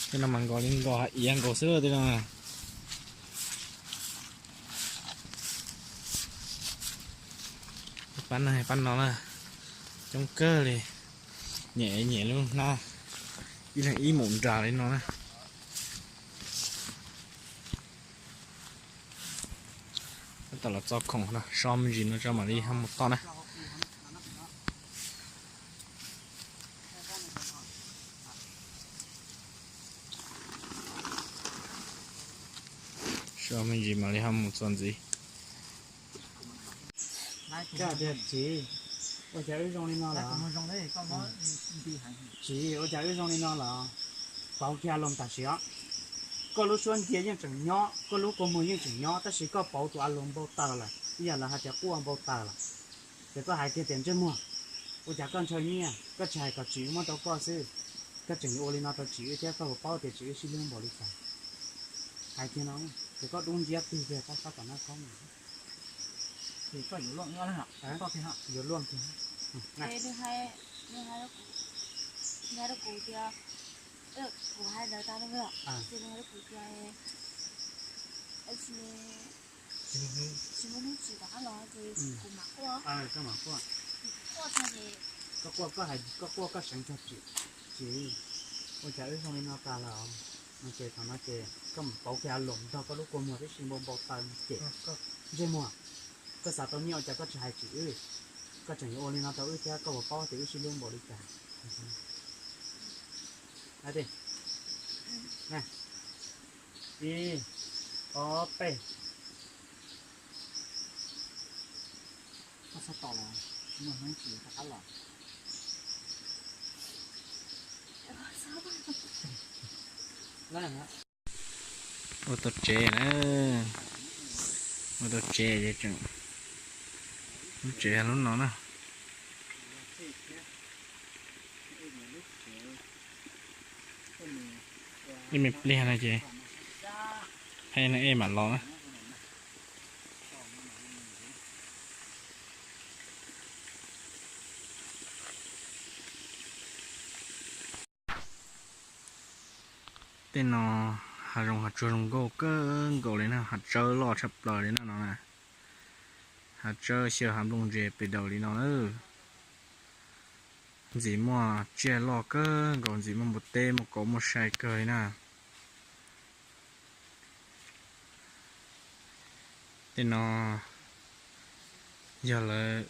Tej no mas nkaus li nkaus hav iav nkaus xwb tej no. Pab no pab no na, coob kawg li, nyem nyem lub hnab, ib leeg ib mus nras li no na. Tab tom los txo khoom no, so me ntsis no tso mam li ho mus tod na. So me ntsis mam li ho mus txog ntxiv. Koj tias txiv, ua cas wb zoo li no lawm? Txiv, ua cas wb zoo li no lawm? Pauv kiag a loos tam sim os. Koj lub suab ncia yeej tseem nyob, koj lub kua muag yeej tseem nyob, tab sis koj pauv tus a loos npau taws lawm, ib yam li hais tias quaj npau taws lawm. Ces koj hais kiag tias ntsej muag, ua cas koj ntshaw nyiaj, koj tsis hais kom tsim wb muab rau koj xwb? Koj tseem yuav ua li no rau tsim wb thiab, koj puas paub tias tsim wb sib hlub npaum li cas? Hais kiag no, ces koj dub nciab twg kiag tab sab tom nab koob. Yuav luaj kiag. Nws hais rau kuv tias, kuv hais ntawd tas, ces nws hais rau kuv tias, tsis muaj hnub tsis rov qab los ces kuv mam quaj. Kuv quaj tag ces, koj quaj koj seev tag tsis, tsis, ua cas wb zoo li no tas lawm? No ces thaum no ces koj mam pauv kiag a loos nrog koj lub kua muag tib si npau npau taws no ces, ntsej muag, koj xav tau nyiaj ua cas koj tsis hais tsim wb? Koj tseem yuav ua li no rau wb thiab, koj puas paub tias wb sib hlub npaum li cas? Ib, ob, peb. Koj txhob tos lawm, tsis muaj hnub tsis rov qab los. Ua tau tsev na, ua tau tsev ces tseem, lub tsev lub no na. Ib me pliag no ces pheej neeg ej mam los na. Tej no hav zoov hav tsuag zoo nkauj kawg nkaus li na, hav tsawb loj tshaj plaws li na no na. Hav tsawb xyaw hav nplooj ntse pes daws li no na. Ntxim muaj tsiaj loj kawg nkaus, ntxim muaj npua teb muaj kauv muaj sai kawg li na. Tej no yog lawv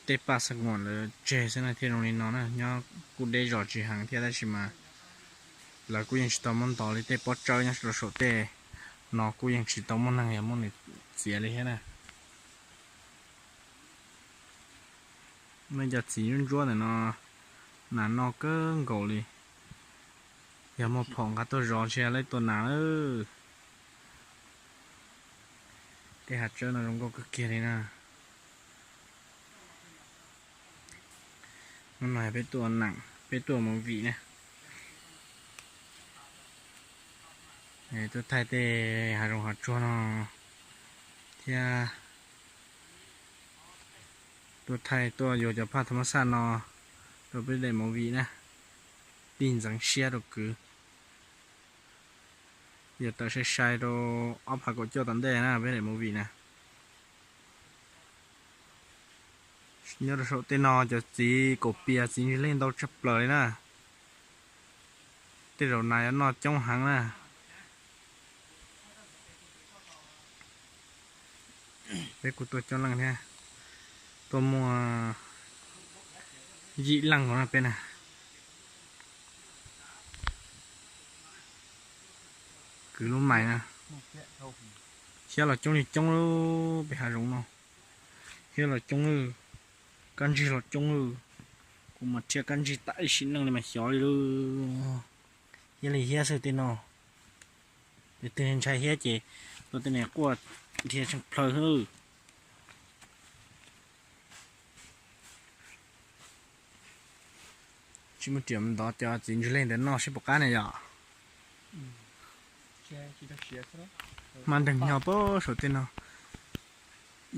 tej paj xab kuam lawv tseg xwb na thiaj zoo li no na, nyob kuj deb zos tsis heev thiab tab sis mas lawv kuj yeej tsis tau muab ntov li, tej pob tsawb nyob rau saum tej no kuj yeej tsis tau muaj neeg yog muab nws txiav li thiab na. Muaj cov txiv ntsuab ntsuab ntawm no, nas noj kawg nkaus li. Yog muaj phom nqa tuaj zov ntshe lawv tua nas lawm. Tej hav tsawb no zoo nkauj kawg kiag li na. Hnub no peb tuaj neem, peb tuaj movie na. Tuaj thaij tej hav zoov hav tsuag no thiab tuaj thaij tuaj yuav cov phaj thas mas xaj no rau peb daim movie na. Tij ntxeev siab rau kwv. Yog tawm sai sai rau ob phav kaum cuaj tom ntej na peb daim movie na. Nyob rau saum tej no cov txiv kaum pias txiv ntsig lej ntau tshaj plaws li na. Tej zaum nas yuav noj coob heev na. Peb kuj tuaj coob leej thiab, tuaj muaj yim leej no peb na. Kwv lub mais na, thiab los coob li coob lub peb hav zoov no, thiab los coob lub, kab ntsig los coob lub. Kuv mas thiab kab ntsig tas ib sim neej li mas xyov li lub. Thiab li thiab xwb tej no, tus twg ntshai thiab ces tus tej no quaj dhia tsheej plhaw xwb. Tsis muaj riam ntov cov txiv ntsig lej ntawd noj seb puas qab na yom. Mas nreeg nyob pem saum tej no,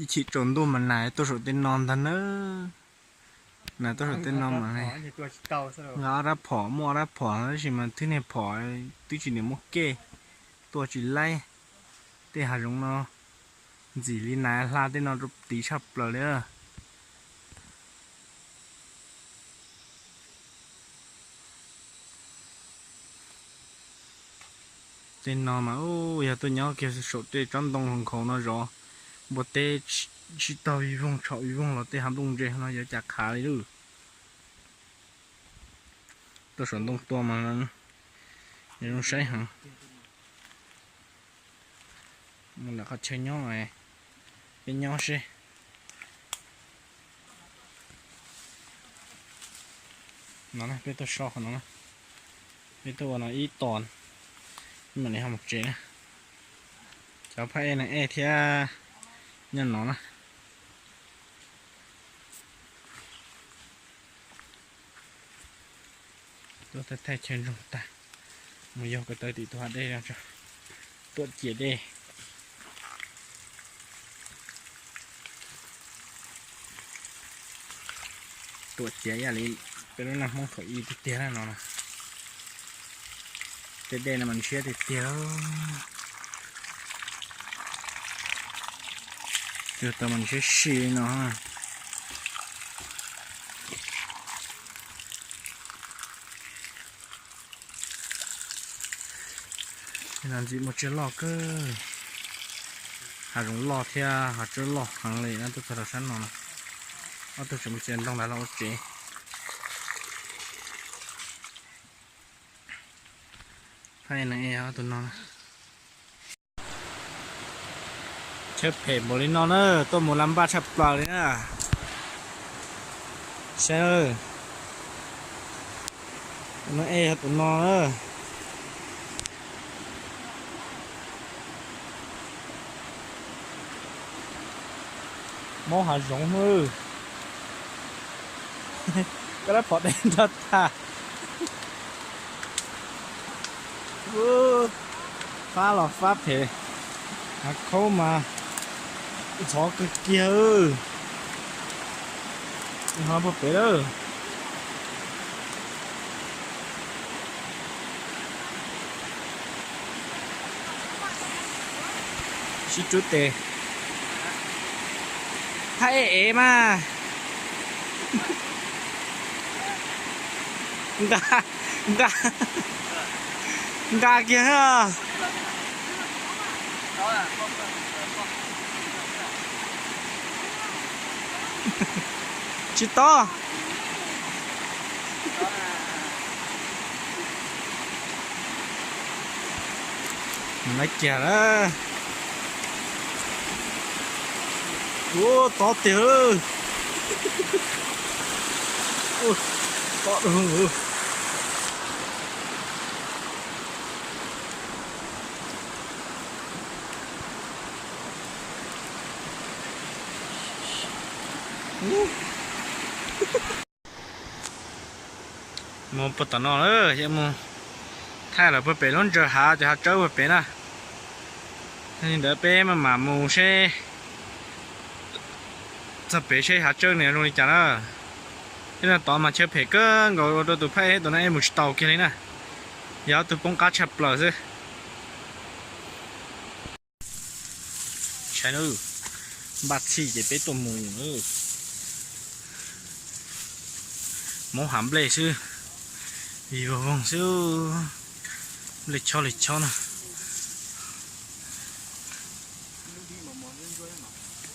ib chim tsaus ntuj mas nas tuaj saum tej no ntag nawb. Na tuaj saum tej no mas nqa ob rab phom, muaj ob rab phom tab sis mas twb niag phom twb tsis niam muaj kej, tua tsis laib. Tej hav zoov no ntxim li nas hla tej no rau tid tshaj plaws li. Tej no mas yog tuaj nyob kiag saum tej tsob ntoo hauv nkhaus no zov npua teb, sib tog vij voog tshom vij voog los tej hav nplooj ntse no yuav cas khav li lawm. Tuaj saum ntoo tua mas zoo saib heev. Mus lam qhov chaw nyob, peb nyob seb. No peb tuaj so qhov no, peb tuaj ua no ib tos, mam li ho mus tsev na. Cov phaj ej na ej thiab nyob no na. Tuaj thaij thaij chaw ntsoog tag, mus yog ko taw tim tus hav dej, tuaj ciam dej. Tuaj ciam ib yam li peb lub neej Hmoob thaum ub tiag tiag no. Tej dej no mas ntshiab tiag tiag. Tau mas ntshiab si li no. Ntxim muaj tsiaj loj kawg. Hav zoov loj thiab hav tsawb loj heev li na, tuaj txog rau sab no. Ob tug tseem mus txiav ntoo ntawd los ua tsev. Phaj ej na ej tus no. Chaw phem npaum li no na, tuaj mus la npaj tshaj plaws li na. Saib, tus no ej yog tus no na. Mob hav zoov hwb. Koj lab phom dej nrog tag. Fab los fab phem, hav khaub mas ntxhov kawg kiag. Ho puag pem lawm. Sib rub tes. Phaj ej ev mas. Nqa, nqa, nqa kiag. Tsis tob. Nqa kiag lawm. Ua tob tiag. Tob. Mus puag tom no, mus thaij lawm puag pem lub ntsaws hav, cov hav tsawb puag pem na. Li ntawd peb maj mam mus seb txog pem seb hav tsawb nws zoo li cas na. Tej no tod mas chaw phem kawg nkaus ua rau tus phaj ej tus no ej mus tsis tau kiag li na. Yog ob tug poob qab tshaj plaws xwb. Saib na, npaj txhij ces peb tuaj mus. Hmoob hav nplej xwb, vij voog voog xwb, nplej chob li chob na.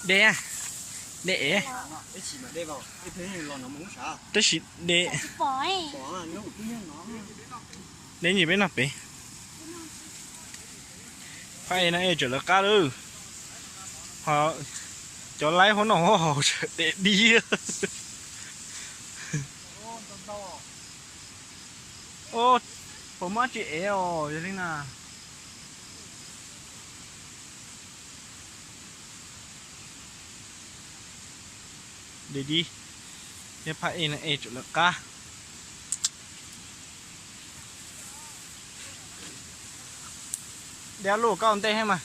Dej, dej ev, tab sis dej, dej nyim peb noj pem. Phaj ej no ej tseem lawv qab lawm. Ho cov laib huab noj huab haus tseem deb dib. Puas muaj tsi ev os yog li na. Deb dib thiab, phaj ej no ej tseem lawv qab. Deb luj koj ua ntej thiab mas.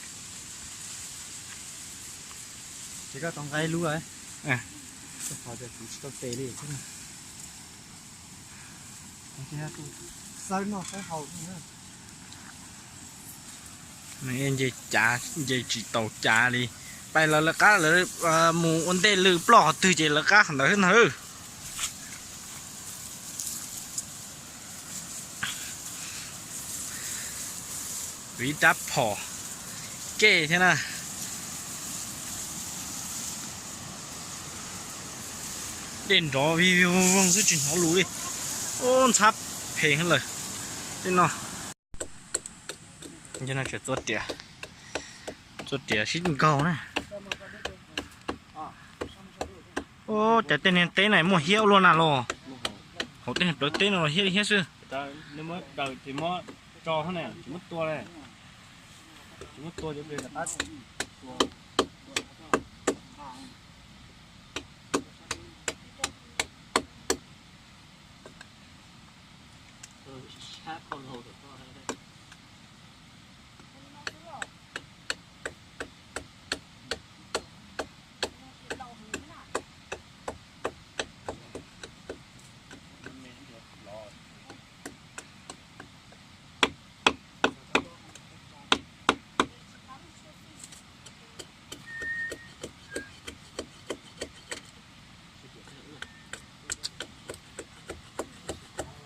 Ces koj tau nqa ib lub, koj qhov tias kuv tsis tau tes li thiab. Xawb noj xawb haus. Nce cav, nce tsis taus cav li. Pais los lawv qab lawv mus ua ntej lwm ploj qhov twg ces lawv qab qhov ntawd xwb ntag. Vim rab phom kej thiab na. Dej nrov vij vij voog voog xwb tsis hnov lus li. Ub, ntxhab phem lawm. Tej no, no tseem txua riam, txua riam sib nkaug na. Ub, cas tej niag teb na muaj hiab ua luaj na los. Hauv tej niag plawv teb no los hiab li hiab xwb.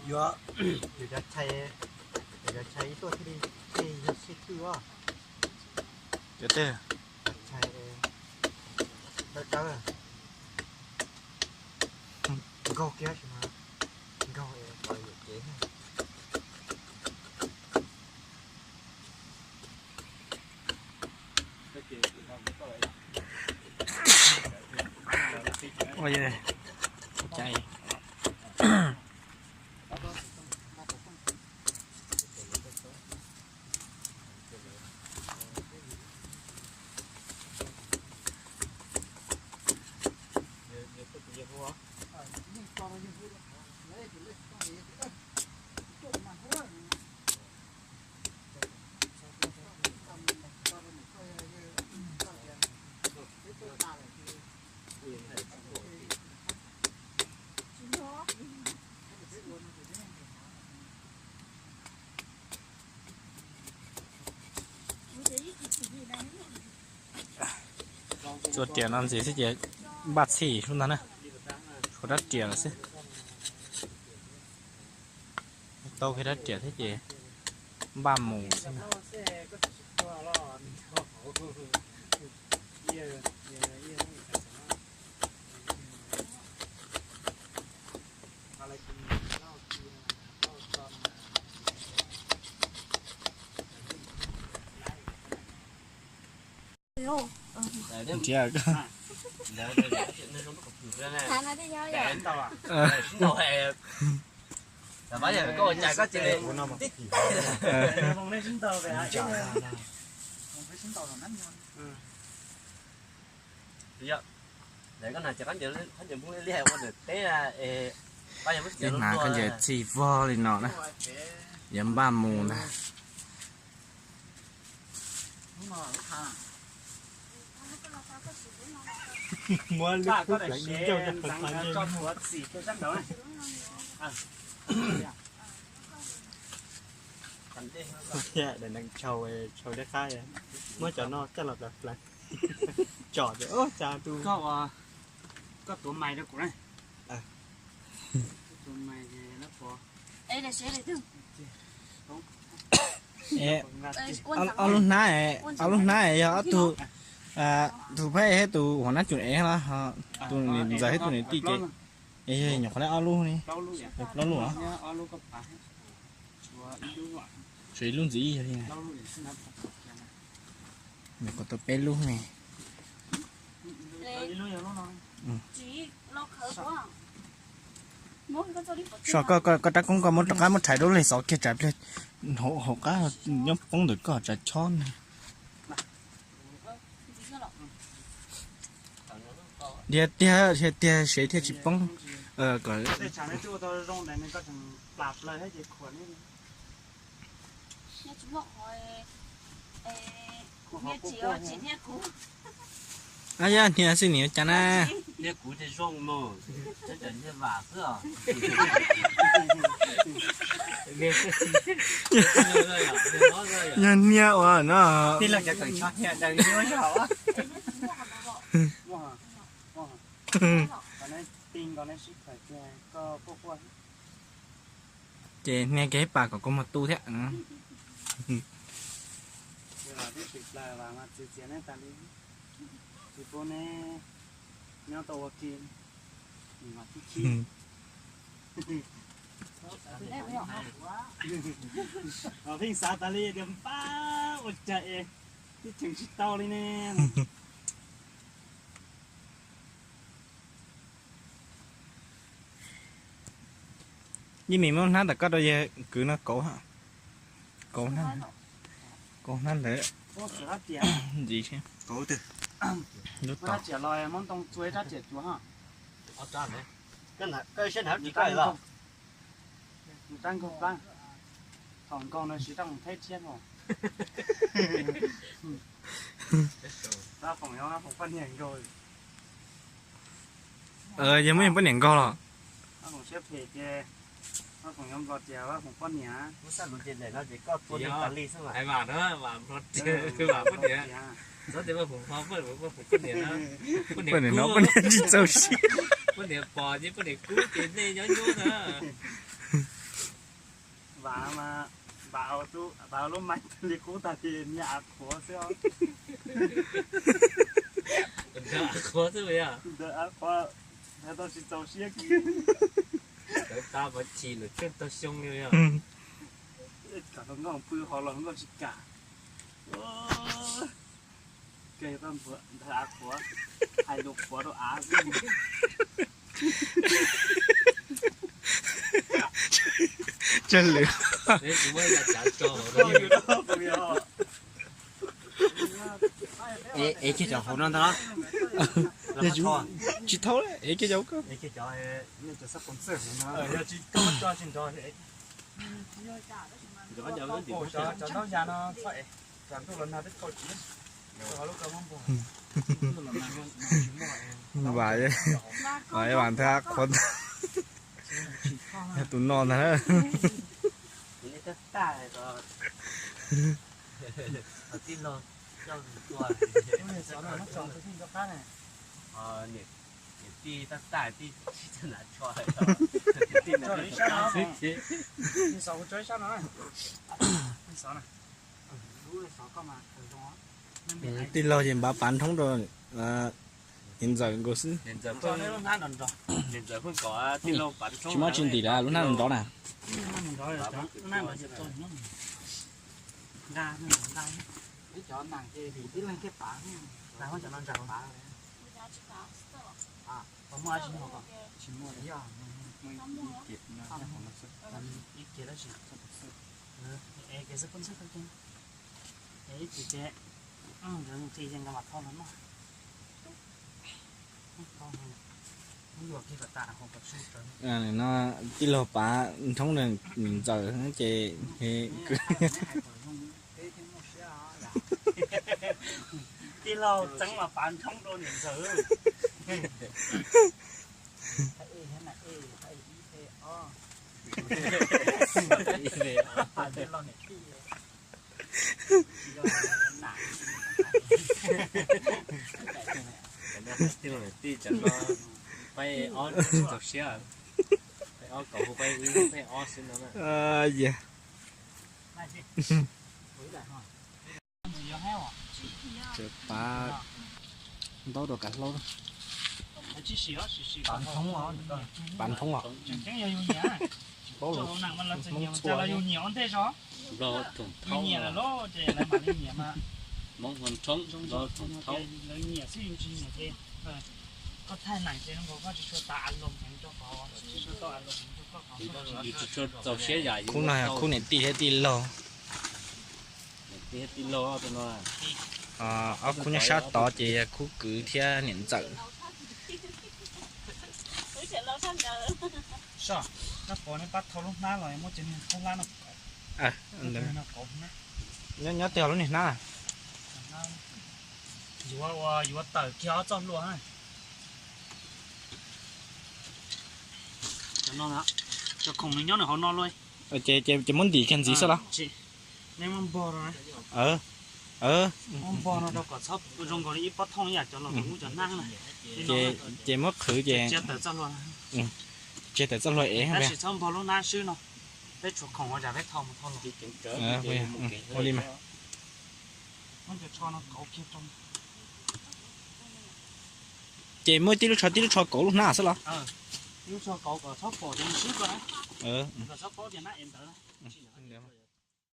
Yuav, yuav cov tshais, yuav cov tshais ib tuaj thiaj li, thiaj yog sib twj os. Cov tshais dawb dawb, nkaug kiag tsis mas, nkaug kom yuam kev. Txua riam no ntxiv xwb ces npaj txhij xwb ntag na. Tshuav rab riam lawm xwb. Tau kiag rab riam thiab ces npaj mus xwb ntag. Nrhiav koj. Hnav koj ncaws txhij vog li no na, yuav npaj mus ntag. Muab lub kub pleev ncauj rau qhov ntawd. Daim nees tshau, tshau dej qab, muab cov no coj los pleev pleev. Tsom ces ub cas tus, koj tuav mais rau kuv na. Ob lub hnab, ob lub hnab yog ob tug, tus phab thiab tus hua nab tsuas ev los, tus niam ntxawm thiab tus niam tij ces, nyuam qhuav ob lub ne, plaub lub os. Tshuav ib lub ntxiv ib yam li. Nyuam qhuav tau peb lub ne. Soj, koj rab koob koj muab rov qab muab rhais dua li xov kiag tsam pliag hauv qab nyob poob ntawm koj tsam chob ne. Dhia tiag, dhia tiag sev thiaj tsis poob. Ab, yog hnia xwb nim ua cas na. Kuv zoo mas, cov nyiaj vam xwb os. Yog hnia uas no. Ces hnia kiag ib pas kom kua muag tu thiab. Pheej xav tas li tias npab ua cas es tib cheem tsis tau li ne. Yeej meem muab hnab ntawm koj rau yawg kwv no kauv, kauv hnab, kauv hnab ntawd. Ntxiv thiab. Lub tod. Thaum nkaug no siv raj mus theb thiab no. Yog muaj yog poj niam nkaug los. Siab phem ces, Nplog tias poj niam. Poj niam no poj niam tsis txaus siab. Poj niam pom ces poj niam kub ces nej nyob nyuaj na. Vam, vam, vam lub mais li kub tag ces niag av qhuav xwb. Av qhuav xwb, av qhuav, tau tsis txaus siab kiag. Tawv tas pov chim lawm tsheej tau xyoo li. Kom nkauj pw ho los nkauj tsis kam. Kawg tau npua ntawg av qhuav, hais lus qhuav rau av xwb. Tsawg lwm. Ev kiag cov hauv no ntag. Tsis thau, ev kiag cov koj. Cov ntaub ya no txhob ev, tsam ntuj los nag peb tsis tau tsiv. Vam, vam ntag qhuav ntag. Yog tus no ntag. Tij laug ces npav pav nrhoob rau niam ntxawm nkaus xwb. Tsis muaj tsis ntim lawm, lub hnab nrov na. No tij laug pav nrhoob rau niam ntxawm ces kwv. Tij laug txeeb mas pav nrhoob rau niam ntxawm. Tij laug tij tseem no, pab ob txaus siab, pab ob kom hu pab ib pab ob xwb no na. Yog. Tseem pav ntaub rau kav hlaub. Pav nrhoob os. Paub los Hmoob txhua. Yus tsis tshua txaus siab yam yus. Khub no yog khub niam tij thiab tij laug. Ob khub nyob sab tod ces yog khub kwv thiab niam ntxawm. Nyob, nyob twg lub niag hnab? Yuav, yuav tawm kiag ob txoj hlua. Cov khoom nws nyob nws hauv no luaj. Ces muab ntim kiag ntxiv xwb los? Muab npog no rau kom txhob zoo nkaus li ib pob thooj ib yam cov los ub cov nab na. Ces muab qhwv ces tsis tawm txoj hlua ev, tab sis txhob npog lub nab swb no. Peb tshuav khoom ua zam peb thau mus thau los. Ua li mas. Ces muab tib lub tsho tib lub tsho kauv lub hnab xwb los? Tib lub tsho kauv kom txhob pom tias nws swb ko na, kom txhob paub tias nab ev ntawd na.